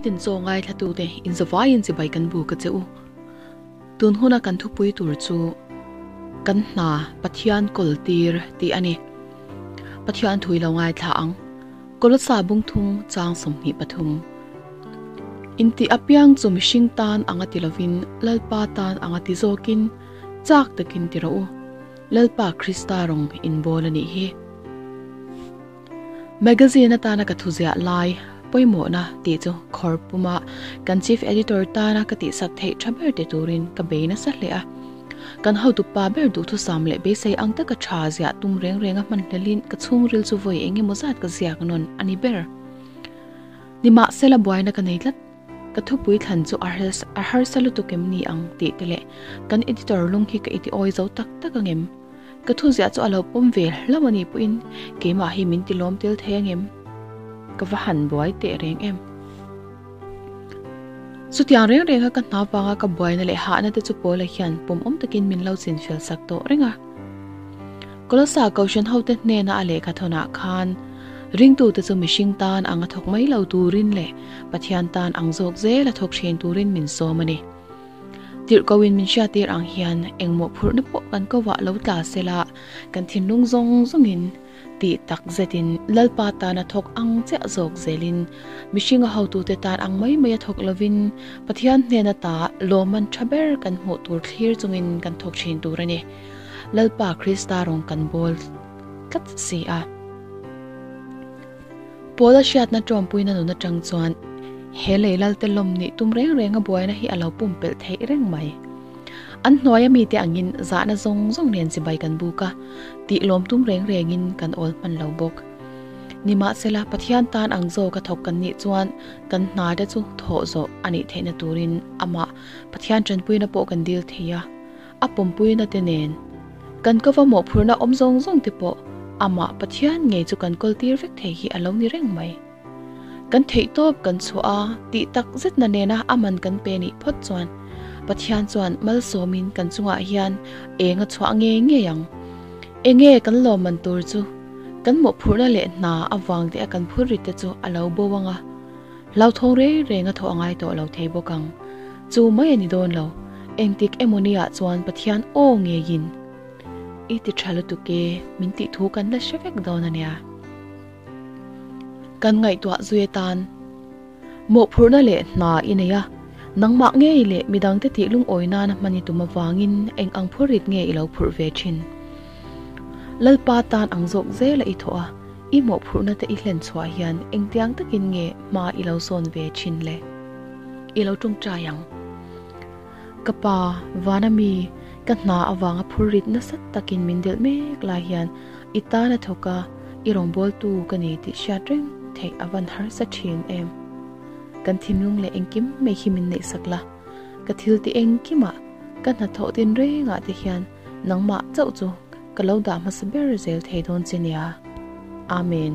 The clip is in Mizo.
Nitin chaw ngaithlatute inzavaiin chibai kan buk a che u. Tun huna kan thupui tur chu kan hna Pathian kawl tir tih a ni. Pathian thui lo ngaithla ang. Kolosa bungthum chang 23. Intih apiang chu mihring tan anga ti lovin Lalpa tan anga ti zawkin chak takin ti rawh u. Lalpa Krista rawng inbawl a nih hi. Magazine atana ka thuziah lai pawimawhna tih chu khawr puma kan Chief Editor tana ka tihsak theih tha ber ti turin ka bei nasa hle a. Kan hotupa ber duhthusam leh beisei ang taka tha ziah tum reng reng a hman hlelin ka chhungril chu vawi eng emaw zat ka ziak nawn a ni ber. Nimahsela buaina ka nei tlat. Ka thupui thlan chu a harsa lutuk em ni ang tih te leh kan editor lung hi ka iti awi zo tak tak ang em? Ka thuziah chu a lo pawm ve hlauh a nih pawhin keimah hi min ti lawm tel thei ang em? Ka va han buai teh reng em? Chutiang reng renga ka hna vanga ka buaina leh hahna te chu Paula hian pawm awm takin min lo chinfel sak tawh reng a. Kolosa Kohhran hote hnena a lehkha thawnah khan ringtute chu mihring tan ang a thawk mai lo turin leh Pathian tan ang zawk zel a thawk thin turin min sawm a ni. Tirhkohin min hriattir ang hian engmaw phurhna pawh kan kovah lo tla sela kan thinlung zawng zawngin tih tak zetin Lalpa tana thawk ang chiah zawk zelin mihringa hotute tan ang mai mai a thawk lovin Pathian hnena ta lawmman tha ber kan hmuh tur thlir chungin kan thawk thin tur a ni. Lalpa Krista rawng kan bawl tlat si a. Paula hriatna tawmpuina nun atang chuan he lei lalte lawm nih tum reng renga buaina hi a lo pumpelh theih reng mai. An hnuaia mite angin zahna zawng zawng nen chibai kan buk a, tih lawm tum reng rengin kan awl hman lo bawk. Nimahsela, Pathian tan ang zawka thawk kan nih chuan kan hna te chu thawh zawh a nih theihna turin amah Pathian tanpuina pawh kan dil thei a. A pawmpuina te nen kan kava mawhphurhna awm zawng zawng te pawh amah Pathian ngei chu kan kawl tir vek thei hi a lo ni reng mai. Kan theih tawp kan chhuah a, tih tak zetna nena a man kan pe nih phawt chuan Pathian chuan malsawmin kan chungah hian eng a chhuah ngei ngei ang. Enge kan lawmman tur chu kan mawhphurhna leh hna avang te a kan phur rit te chu a lo bo ang a, hlauthawng reng reng a thawh a ngai tawh lo thei bawk ang. Chu mai a ni dawn lo, engtik emaw ni ah chuan Pathian aw ngeiin i ti tha lutuk e min tih thu kan la hre vek dawn a nia. Kan ngaihtuah zui atan mawhphurhna leh hna i nei a, nangmah ngei leh midangte tih lungawi nana hman i tum avangin eng ang phurrit nge i lo phurh ve thin? Lalpa tan ang zawk zela i thawh a, i mawhphurhna te i hlen chhuah hian engtiang takin nge hma i lo sawn ve thin le? I lo tawngtai ang. Ka pa, vana mi, ka hna avanga phurrit nasa takin min delh mek lai hian i tan a thawk a, i rawngbawltu ka ni tih hriat reng theih a van harsa thin em. Kan thinlung leh engkim mai hi min neihsak la, ka thil ti engkimah, ka hnathawh tinrengah te hian nangmah chauh chu ka lo dah hmasa ber zel thei dawn che nia. Amen.